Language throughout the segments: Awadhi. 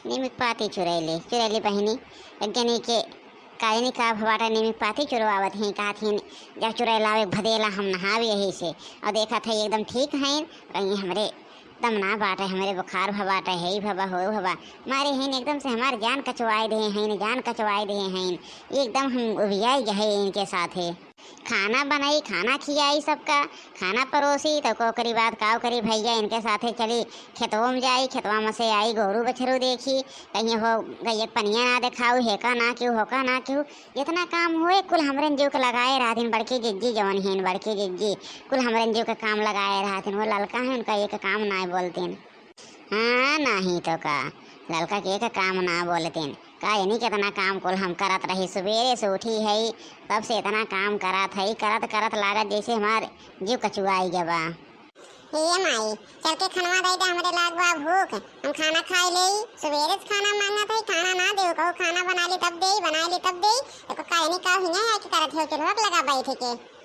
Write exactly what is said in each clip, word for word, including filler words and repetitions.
नीमिक पाती चुरैली, चुरैली बहिनी, एक जनी के काजनी का भवाटा नीमिक पाती चुरवावत ही, कहत ही, "जा चुरैला, एक भदेला हम नहावे यही से।" और देखत है एकदम ठीक हैं, कहीं हमरे दम ना बाटे, हमरे बुखार भवाटे, है भवा, हो भवा, मारे हैं एकदम से हमार जान कचवाए दे हैं, जान कचवाए दे हैं, एकदम हम उबियाई गए इनके साथे। खाना बनाई, खाना खियाई सबका, खाना परोसी, तो ओकरी बाद काव करी भैया, इनके साथे चली खेतवा में जाई, खेतवा में से आई गोरू बछरू देखी, कहीं हो गई एक पनिया ना देखाऊ, हेका ना क्यों, होका ना क्यों, जितना काम होए कुल हमरे जीव के लगाए रहतिन बड़की जिज्जी, जवन हीन बड़की जिज्जी, कुल हमरे जीव के काम लगाए रहतिन। वो ललका है उनका एक काम ना बोलतिन। हाँ, नाही तो का, ललका के एक काम ना बोलतिन। का जानी कितना काम कुल हम करत रही, सुबेरे से उठी है, तब से इतना काम करत है, करत करत लागत जैसे हमार जीव कचुआई गवा। ए माई, चल के खनवा दे दे, हमरे लाग बा भूख, हम खाना खाई लेई। सुबेरे से खाना मांगत है, खाना ना देउ, कहू खाना बना ली तब देई, बना ली तब देई। एको काहे नहीं का हियाँ आके करत हो, चुल्हा लगा बैठ के।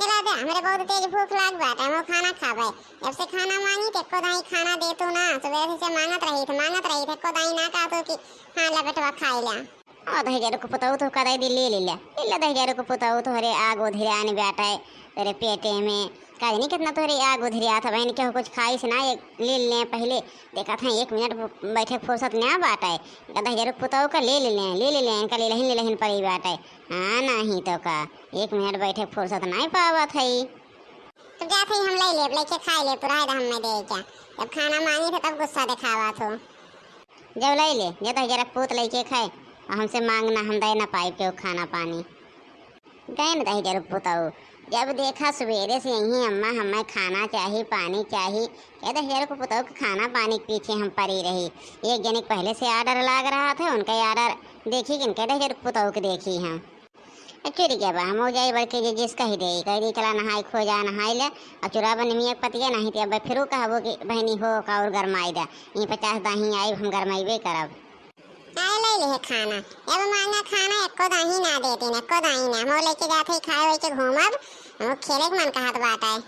चला दे, हमरे बहुत तेज भूख लाग बाटे, हम खाना खाबे। जब से खाना मांगी, ते एको दाई खाना दे तू ना। सुबेरे से मांगत रही थे, मांगत रही थे, एको दाई ना कहा तू कि हाँ, ले बेटवा, खाई ला। ओ दहिजर के पुतऊ तो का दे दी, ले ले ले, ले ले दहिजर के पुतऊ, तोहरे आग उधिरान बाटे, तोरे पेटे में। का जानी कितना तोहरे आग उधिरिया था, बहन के कुछ खाई से ना, एक ले ले पहले। देखा था, एक मिनट बैठे फुर्सत ना बाटे। का दहिजर के पुतऊ का ले ले ले, ले ले ले, इनका ले लहिन, ले लहिन पड़ी बाटे। हाँ, नाही तो का, एक मिनट बैठे फुर्सत नहीं पावत है। तो जात है, हम ले लेब, लेके खाई लेब, तू रहे दे, हम में दे क्या। जब खाना मांगी थे तब गुस्सा दिखावा थो। जब ले ले, जे दहिजर के पूत लेके खाए, और हमसे मांगना, हम दे ना पाई केहू खाना पानी। गए न दहिजर के पुतऊ, जब देखा सुबेरे से यहीं अम्मा हमें खाना चाही, पानी चाही, कह दहिजर के पुतऊ के खाना पानी के पीछे हम पड़ी रही। एक जने के पहले से आर्डर लाग रहा था, उनका आर्डर देखी कि इनके दहिजर के पुतऊ के देखी हम। ए, चुरि गया बा, हम हो जाई बड़की जिज्जी से कहि देई, कहि देई, "चला नहाई खो जा, नहाई ले, और चुरा बा निमिया के पतिया, नहीं ते अब फिरू कहबो कि बहनी हो का और गरमाई दे, ये पचास दाही आई, हम गरमाइबे करब।" आए ले ले खाना, अब मांगा खाना, एको दाही ना देती, एको दाही ना, हम लेके जाते ही खाए होई के घूमब, हम खेले के मन कहत बाटे।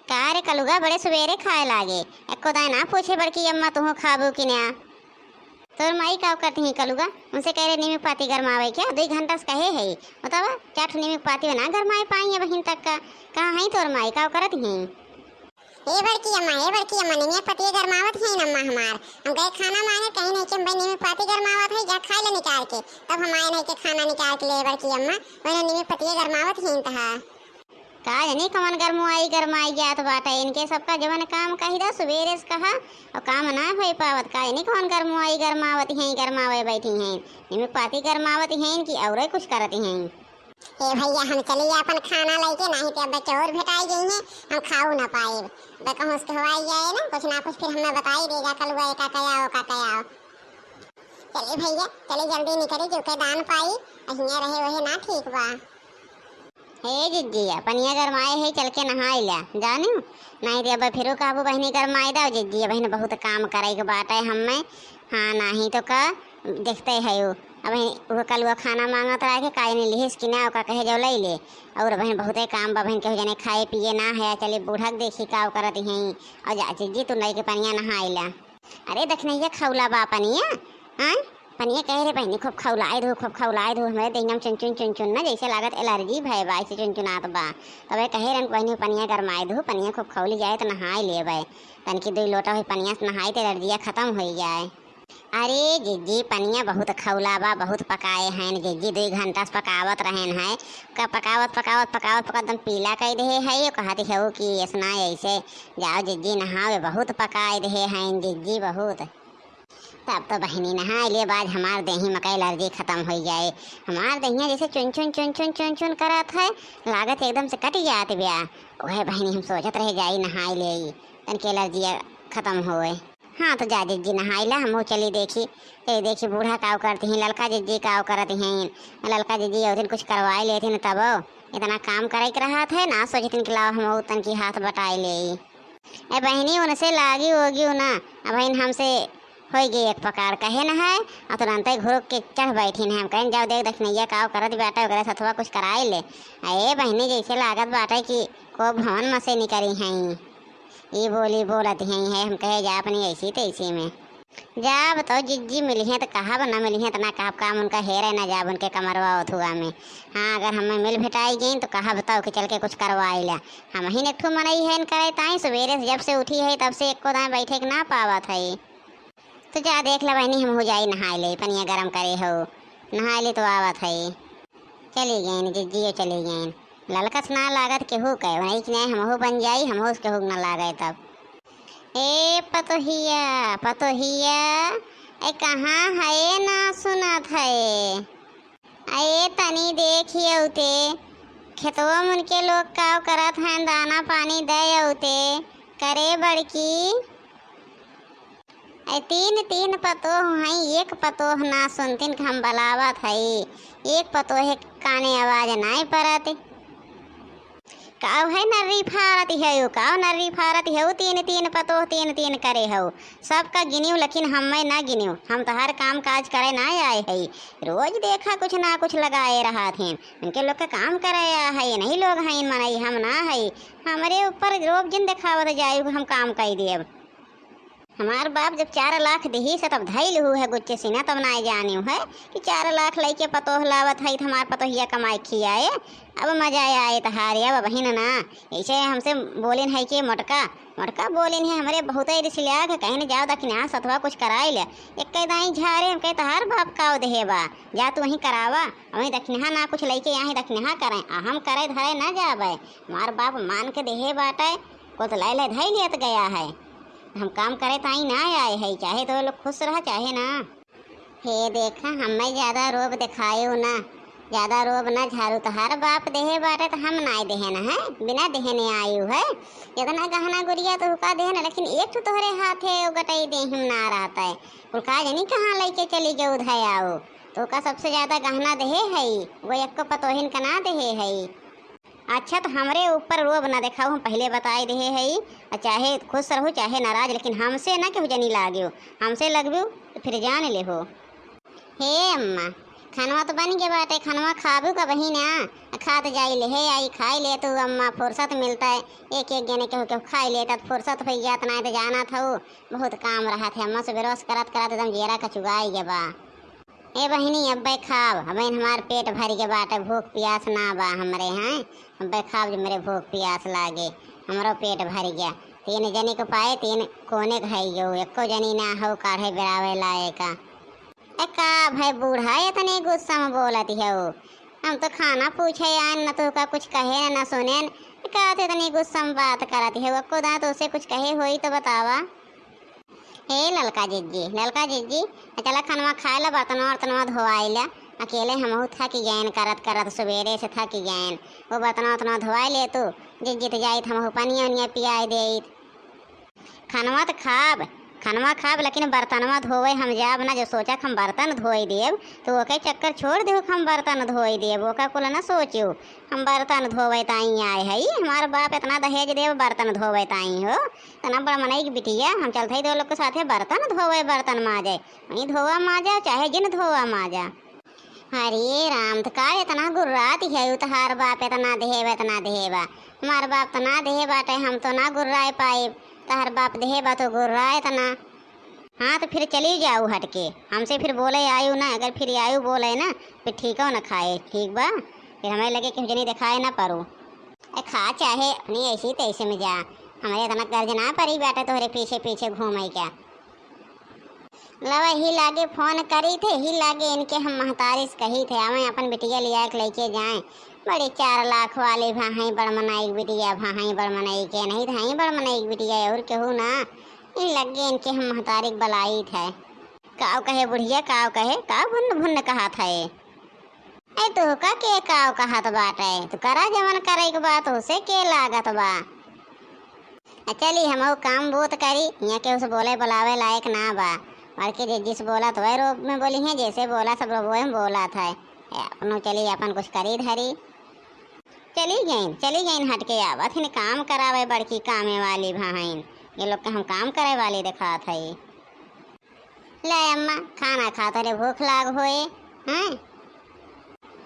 का रे कलुगा, बड़े सुबेरे खाए लागे, एको दाई ना पूछे बड़की अम्मा, तुहू खाबू कि ना? तोर माई का करत ही कलुगा? उनसे कह रहे नीम पाती गरमावे क्या? दुई घंटा से कहे है, बतावा, चार ठो नीम पाती ना गरमाए पाई अबहिन तक का। कहाँ है तोर माई, का करत ही? ए बड़की अम्मा, ए बड़की अम्मा, नीम पाती गरमावत है अम्मा हमार। हम गए खाना मांगे, कहीं नहीं कि हम भाई नीम पाती गरमावत है, जा खाए ले निकाल के। तब हम आए नहीं के खाना निकाल के ले बड़की अम्मा, वही नीम पाती गरमावत है तहा। का जानी कवन गरमुआई गरमाई जात बाटे। इनके सबका जवन काम कही दा सुबेरे से कहा, और काम ना होई पावत। का जानी कवन गरमुआई गरमावत हैं, गरमावे बैठी हैं। इनमें पाती गरमावत हैं कि औरे कुछ करत हैं। ए भैया, हम चली अपन खाना लेके, नहीं तो अब चोर भेटाई गई हैं, हम खाऊ ना पाएब। अब कहूँ उसके हवाई जाए ना, कुछ ना कुछ फिर हमें बताई देगा, कलुआ का कया, ओ का कया। चली भैया, चली जल्दी निकली, जो के दान पाई, हियाँ रहे वही ना ठीक बा। हे जिज्जिया, पनिया गरमाए है, चल के नहाई ला, जानियो। नहीं तो अब फिरो कहबो बहिनी गरमाई दा, जिज्जिया बहिन बहुत काम करे के बाटे हम्मे। हाँ, नहीं तो का, देखते है वो। अब वो कलुआ खाना मांगत रहा के काहे नहीं लिहिस कि ना, ओका कहे जाओ ले ले। और बहिन बहुते काम बा बहिन, केहू जने खाए पिए ना है, चली बूढ़ा के देखी का करत हैं। और जा जिज्जी, तू नई के पनिया नहाई ला। अरे दखनैया, खौला बा पनिया, हाँ? पनिया कहे रे बहिनी, खूब खौलाए दो, खूब खौलाए दो, हमरे देहिया में चुन चुन चुन चुन ना, जैसे लागत एलर्जी भय बा, ऐसे चुनचुनात बा। तबे कहे रहन बहिनी, पनिया गरमाए दो, पनिया खूब खौली जाए तो नहाए लेबे, तनकी दुई लोटा होई पनिया से नहाई तो एलर्जिया खत्म होई जाए। अरे जिज्जी, पनिया बहुत खौला बा, बहुत पकाए हैं जिज्जी, दुई घंटा से पकावत रहेन है, का पकावत पकावत पकावत पकावत एकदम पीला कई देहे है। यो कहत है कि ऐसना ऐसे जाओ जिज्जी नहाओ, बहुत पकाए देहे हैं जिज्जी, बहुत। तब तो बहिनी नहाए ले, बाज हमार देही में का एलर्जी खत्म होई जाए। हमार देहिया जैसे चुन चुन चुन चुन चुन चुन करत है, लागत एकदम से कट जात ब्या। ओहे बहिनी, हम सोचत रह जाई नहाए ले, तनके एलर्जिया खत्म होए। हाँ तो जा जिज्जी नहाई ला, हमहू चली देखी, चली देखी बूढ़ा काव करती हैं, ललका जिज्जी काव करती हैं। ललका जिज्जी और दिन कुछ करवाए लेती न तब इतना काम करे के रहत है ना, सोचती कि लाओ हमहू तनकी हाथ बटाए ले। ए बहिनी, उनसे लागी होगी ना, अब बहिन हमसे होई गई एक पकार, कहे न है, और तुरंते घुरुक के चढ़ बैठी न है। हम कहें, "जाओ देख दखनैया काव करत बाटे, ओकरे सथवा कुछ कराए ले।" आ ए बहिनी, जैसे लागत बाटे कि को भवन में से निकली हैं, ई बोली बोलत हैं, है हम कहे जा अपनी ऐसी तैसी में। जाब तो जिज्जी मिलिहें तो कहब, ना मिलिहें तो ना कहब, काम उनका हेरे ना जाब उनके कमरवा ओथुआ में। हाँ, अगर हमें मिल भेटाई गईं तो कहब तो कि चल के कुछ करवाई ला। हमहिन एक ठो मनई हइन करे ताईं, सुबेरे से जब से उठी है तब से एको दाईं बैठे के ना पावत है। तो जा देख ला बहिनी, हमहू जाई नहाए ले, पनिया गरम करे हो, नहाए ले तो आवत है। चली गईं जिज्जियो चली गईं। ललकस ना लागत केहू के, वही के नाई हमहू बन जाई, हमहू से केहू के ना लागे तब। ए पतोहिया, पतोहिया, ए कहाँ है ना सुनत है? ए तनी देखियो ते, खेतवा में उनके लोग का करत हैं, दाना पानी दे औते, करे बड़की। ए तीन, तीन पतोह हईं, एक पतोह ना सुनतिन कि हम बलावत हई, एक पतोह काने आवाज नाई परत। काउ है नर्री फारत हऊ, काउ नर्री फारत हऊ, तीन, तीन पतोह, तीन, तीन करे हऊ। सबका गिनियो, लेकिन हम्मे ना गिनियो। हम तोहार काम काज करे ना आए हई। रोज देखा कुछ ना कुछ लगाए रहत हैं। उनके लोग के काम करे आ हई, नहीं लोग हईन मनई, हम ना हई। हमरे ऊपर रोब जिन देखावत जायू, हम काम कई देब। हमार बाप जब चार लाख दिहिस है, तब धइल हू है गुच्चे सीना, तब नाय जानिउ है कि चार लाख लइके पतोह लावत है, त हमार पतोहिया कमाए खियाए। अब मजा आए तहारे, अब बहिन ना। ऐसे हमसे बोलिन है कि मोटका, मोटका बोलिन है, हमरे बहुत रिसलिया के कहिन जाओ दखिनहा सतवा कुछ कराए ले। एक दाई झारे, हम कहे तहार बाप काव देहे बा, जा तू वहीं करावा, वहीं दखिनहा ना कुछ लइके यहाँ दखिनहा करे, आ हम करे धरे ना जाबे। हमार बाप मान के देहे बाटे, कुछ ले ले धई लियत गया है। हम काम करे ताई ना आए है, चाहे तो लोग खुश रहा, चाहे ना। हे देखा, हमें ज्यादा रोब देखायो ना, ज्यादा रोब ना झारू, तोहार बाप देहे बाटे तो हम नाय देहे न है, बिना देहे ने आयु है। इतना गहना गुरिया तो हुका देहे न, लेकिन एक ठो तोहरे हाथ है, वो गटई दे हम ना रहता है। कुल का जनी कहाँ लइके चली गए उधर आओ, तो का सबसे ज्यादा गहना देहे है, वो एक को पतोहिन का ना देहे है। अच्छा, तो हमरे ऊपर रोब ना देखाओ, हम पहिले बताई देहे हई, आ चाहे खुश रहो, चाहे नाराज, लेकिन हमसे ना केहू जनी लाग्यो, हमसे लगब्यो, तो फिर जान लेहो। हे अम्मा, खनवा तो बन गया बाटे, खनवा खाबू का बहिना? आ खात जाई ले, हे आई खाई ले तू अम्मा, फुर्सत मिलता है, एक एक जने केहू केहू खाई लेता तो फुर्सत हो जात, ना तो जाना था, बहुत काम रहा था अम्मा, सुबह रोज करत करत एकदम जेरा कचुगाई गया बा। ए बहिनी, अब्बे खाब, अबे हमार पेट भर के बाटे, भूख पियास ना बा हमरे, हैं? अब्बे खाब जो मेरे भूख पियास लागे, हमरो पेट भर गया। तीन जनी को पाए, तीन कोने खाई गयो, एको जनी ना हो काढ़े बेरावे लायक। ए का भाई बूढ़ा, इतने गुस्सा में बोलत हो? हम तो खाना पूछे आन, न तो का कुछ कहे न, न सुने। का तो इतनी गुस्सा में बात करत हो? एको दांत उसे कुछ कहे होई तो बतावा। हे ललका जिज्जी, ललका जिज्जी, चला खनवा खाए ला, बर्तनवा वर्तनवा धोआई ला। अकेले हमहू थक गएन करत करत, सुबेरे से थक गएन। वो बर्तनवा वर्तनवा धोआई ले तू, जिज्जी त जाइत हमहू पनिया उनिया पियाई देइत। खनवा त खाब, खनवा खाब, लेकिन बर्तनवा धोवे हम जाब ना। जो सोचा कि हम बर्तन धोई देब, तो ओके चक्कर छोड़ देहु कि हम बर्तन धोई देब, ओका कुल ना सोचियो। हम बर्तन धोवे ताई आए हई, हमार बाप इतना दहेज देब बर्तन धोवे ताई हो। इतना बड़ मनई के बिटिया, हम चलत हई तो लोग के साथे बर्तन धोवे, बर्तन माजे। वहीं धोवा माजा, चाहे जिन धोवा माजा। अरे राम, त का इतना गुर्रात है, उ तहार बाप इतना देहेबा, इतना देहेबा। हमार बाप त ना देहे बाटे, हम तो ना गुर्राए पाइब। तहार बाप देहेबा तो गुर्रा इतना। हाँ, तो फिर चली जाऊ हट के, हमसे फिर बोले आयु ना, अगर फिर आयु बोले ना, फिर ठीको न खाए, ठीक बा? फिर हमें लगे कि जनी दिखाए ना पड़ो। ए, खा चाहे अपनी ऐसी तैसे में जा, हमारे इतना कर्ज ना पड़ी बाटे तोहरे पीछे पीछे घूमे क्या। लवा ही लागे फोन करी थे, ही लागे इनके हम महतारी से कही थे, आवे अपन बिटिया लिया के लेके जाए। बड़ी चार लाख वाली भाई बड़ मनाई बिटिया, भाई बड़ मनाई के नहीं, धाई बड़ मनाई बिटिया और केहू ना। इन लगे इनके हम महतारी के बलाई थे। काव कहे बुढ़िया, काव कहे, काव भुन्न भुन्न कहा था ये। ए, तोहका के काव कहत बाटे? तू करा जवन करे के बा, तोहसे के लागत बा? आ चली, हमहू काम बूत करी, हियाँ केहू से बोले बुलावे लायक ना बा। बड़की जिज्जी से बोला तो वह रोब में बोली है, जैसे बोला सब रोबो में बोला था। ए, अपनो चली, अपन कुछ करी धरी। चली गईन, चली गईन हट के आवत हिन, काम करावे बड़की कामे वाली भाइन। ये लोग के हम काम करे वाली देखात हई। ले अम्मा, खाना खा, तोरे भूख लाग होए, हैं?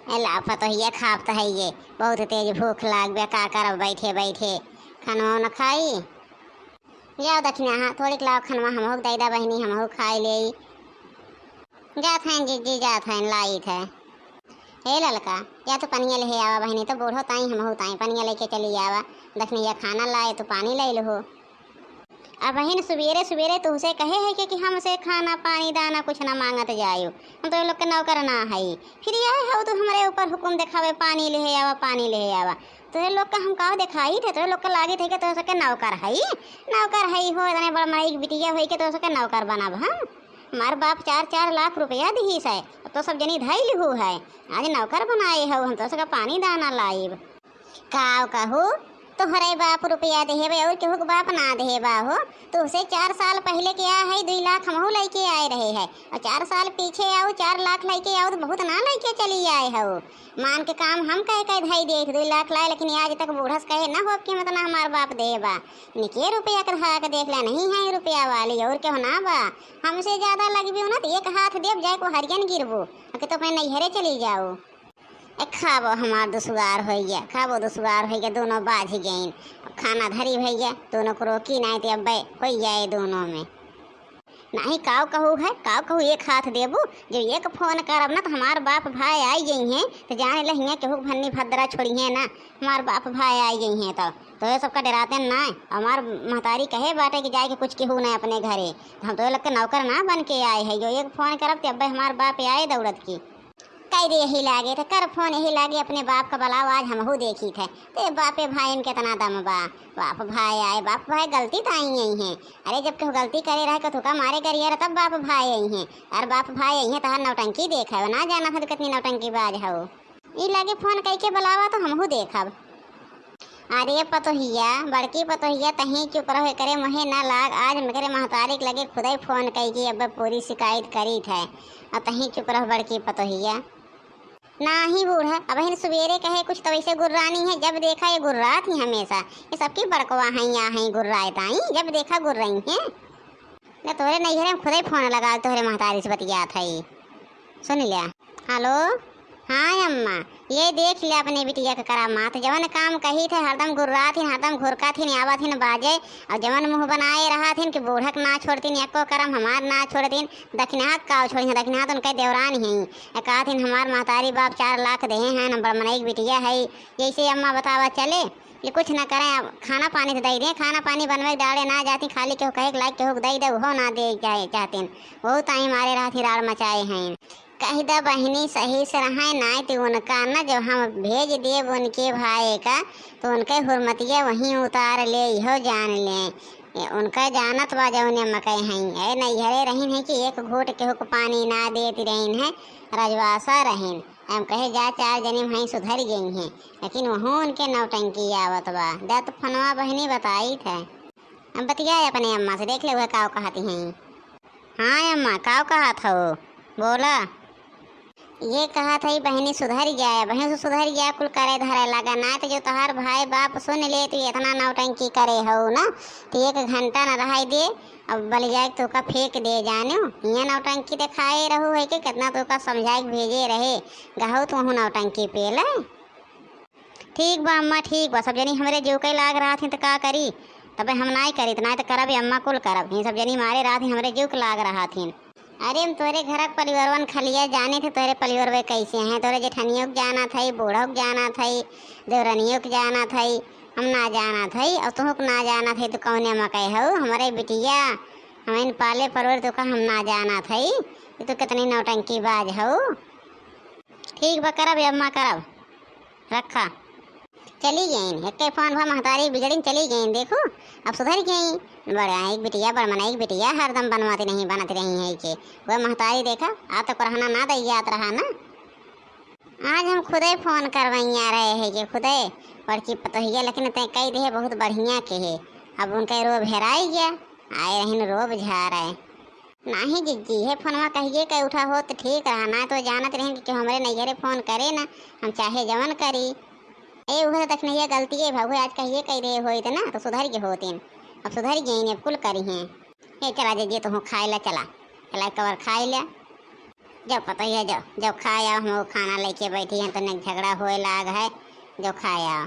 ए ला पतोहिया, खाब त है ये, बहुत तेज भूख लाग बे, का करब बैठे बैठे, खाना न खाई। जाओ दखिनहा, थोड़िक लाओ खनवा, हमहू के दइ दा बहिनी, हमहू खाइ लेई। जात हैं जिज्जी, जात हैं, लाइत है। हे ललका, जा तू पनिया लेहे आवा बहिनी, तो बूढ़ो ताई, हमहू ताई, पनिया लेके चली आवा। दखिनहा खाना लाए, तू पानी लइ लहो। अबहिन सुबेरे सुबेरे तुहसे कहे है कि, कि हमसे खाना पानी दाना कुछ ना मांगत जायो, हम तोहरे लोग के नौकर ना हई। फिर यह हऊ तू हमरे ऊपर हुकुम देखावे, पानी लेहे आवा, पानी लेहे आवा। तोहरे लोग का हम काव देखाइत है? तोहरे लोग का लागित है कि तोहरे सबके नौकर हई, नौकर हई हो, इतने बड़ मनई के बिटिया होई के तोहरे सबके नौकर बनब हम? हमार बाप चार चार लाख रुपया दिहिस है, अब तो सब जनी धई लिहू है, आज नौकर बनाए हऊ, हम तोहरे सबके पानी दाना लाइब। काव कहू, तोहरे बाप रुपया देहे बा, और केहू के बाप ना देहे बा हो। तुहसे चार साल पहिले के आ है, दुई लाख हमहू लइके आए रहे है, और चार साल पीछे आऊ, चार लाख लइके आऊ, तो बहुत ना लइके चली आए हऊ। मान के काम हम कह कह धई देत, दुई लाख लाए, लेकिन आज तक बूढ़स कहे ना हो कि मतलब हमार बाप देहे बा। निके रुपया के धरा के देख ले, नहीं है रुपया वाली, और केहू ना बा। हमसे ज्यादा लगबी हो ना, तो एक हाथ देब, जाए को हरियन गिरबो, कि तो अपने नैहरे चली जाओ। ए, खाबो हमार दुसुआर होइ गया, खाबो दुसुआर होइ गया, दोनों बाझ गइन। अब खाना धरी भइया, दोनों को रोकी नाहीं ते अब्बे होइ जाए दोनों में। नाहीं, काव कहू है, काव कहू, एक हाथ देबू, जो एक फोन करब ना तो हमार बाप भाई आई गई हैं, तो जाने ले हियाँ केहू के भन्नी भद्रा छोड़ी हैं ना, हमार बाप भाई आई गई हैं तो, तो ये सबका डराते ना। हमार महतारी कहे बाटे कि जाए के कुछ केहू ना अपने घरे, तो हम तो ये लोग के नौकर ना बन के आए हैं, जो एक फोन करब ते अब्बे हमार बाप आए दौड़त की। कइ दे यही लागे, तो कर फोन यही लागे, अपने बाप का बुलाओ, आज हमहू देखी थे। ते बापे भाई में कितना दम बा। बाप भाई आए, बाप भाई गलती तो आई यही हैं। अरे जब केहू गलती करे रहे, तो थुका मारे करिए रहे, तब बाप भाई आई हैं। अरे बाप भाई आई हैं, तहार नौटंकी देखे, ना जाना था तो कितनी नौटंकी बाज हो। ई लागे फोन कइके बुलावा, तो हमहू देखब। अरे पतोहिया, बड़की पतोहिया, तहीं चुप रहो, एकरे मुँहे ना लाग। आज हम एकरे महतारी के लगे खुदे फोन कइके अब पूरी शिकायत करीत है। अब तहीं चुप रहो बड़की पतोहिया। नाही बूढ़ा, अबहिन सुबेरे कहे कुछ तो वैसे गुर्रानी है, जब देखा ये गुर्रात ही हमेशा। ये सबकी बड़कवा हैं, यहाँ हैं गुर्राए ताई, जब देखा गुर्रई हैं। ले तोहरे नैहरे में खुदे फोन लगा, तोहरे महतारी से बतियात है। सुन लिया। हेलो, हाँ अम्मा, ये देख लिया अपने बिटिया के करामात। जवन काम कही थे हरदम गुर्रात हिन, हरदम घुरका थिन, आवत हिन बाजे, और जवन मुँह बनाए रहा थिन कि बूढ़क ना छोड़तीन, एको करम हमार ना छोड़तीन, दखिनहा काव छोड़ी हैं, दखिनहा तो उनके देवरान ही। ए कहत हिन हमार महतारी बाप चार लाख देहे हैं, हम बड़ मनई के बिटिया है, जैसे अम्मा बतावा चले। ये कुछ ना करें, अब खाना पानी तो दे दें, खाना पानी बनवे के डाले ना जाती, खाली केहू कहे के लायक केहू के दे दे, उहो ना दे चाहे चाहतीन, वहू ताई मारे रहत ही राड़ मचाए हैं। कह द बहिनी सही से रहें, नाय तो उनका न जब हम भेज देब उनके भाई का, तो उनके हुरमतिया वहीं उतार ले, इहो जान लें। ए, उनका जानत बा जौने मकई हैं। ए, नैहरे रहीन है कि एक घूट केहू को पानी ना देत रहीन है, रजवासा रहीन। हम कहे जा चार जने वहीं सुधर गई हैं, लेकिन वहू उनके नौटंकी आवत बा। जा तो फनवा बहिनी बताई थे। हम बतियाए अपने अम्मा से, देख ले वह काव कहती हैं। हाँ अम्मा, काव कहत हो, बोला। ये कहत है बहिनी सुधर जाए, बहिनी से सुधर जाए, कुल करे धरे लगा, ना तो जो तोहार भाई बाप सुन ले तू इतना नौटंकी करे हो ना, तो एक घंटा न रहाई दे, अब बल जाए तो का फेंक दे जाने। यहाँ नौटंकी दिखाए रहू है कि कितना तो का समझाए के भेजे रहे, गहू तो वहू नौटंकी पेले। ठीक बा अम्मा, ठीक बा, सब जनी हमरे जीव के लाग रहा थी तो का करी, तबे हम नाई करी, तो नाई तो करब अम्मा, कुल करब, ये सब जनी मारे रहा थी हमरे जीव के लाग रहा थी। अरे हम तोरे घर के परिवारवन खलिया जाने थे, तोरे परिवारवे कैसे हैं, तोरे जेठनियों के जाना था, बूढ़ों के जाना था, देवरनियों के जाना था, हम ना जाना था, और तुहू के ना जाना था, तो कौने मकई हो, हमरे बिटिया, हम इन पाले परवर तो का हम ना जाना था, ये तो कितनी नौटंकी बाज हो। ठीक बा, करब अम्मा, करब। रखा। चली गईं, एक्के फोन भा महतारी बिगड़िन चली गईं, देखो, अब सुधर गईं। बड़ा एक बिटिया, बड़ मना एक बिटिया, हरदम बनवाती नहीं, बनत रही है के। वह महतारी देखा, आ तो करहना ना दई जात रहा ना। आज हम खुदे फोन करवैया रहे हैं के खुदे, बड़की पतोहिया, लेकिन तय कही दे बहुत बढ़िया के है। अब उनका रोब हेराई गया, आए रहिन रोब झारे। नाही जिज्जी, हे फोनवा कहिए के उठा होत ठीक रहा, ना तो जानत रहिन कि केहू हमरे नैहरे फोन करे ना, हम चाहे जवन करी। ए, उहे तो दखिनहिया गलतिए भा, उहे आज कहिए कह रहे होइत ना, तो सुधर गए होतिन। अब सुधर गईन, अब कुल करी हैं। ए, चला जिज्जी, तुहू खाए ला, चला, चला एक बार खाए ला। जाओ पतोहिया, जाओ, जाओ खाए आओ, हम खाना लेके बैठी हैं, तो नहीं झगड़ा होए लाग है, जाओ खाए आओ।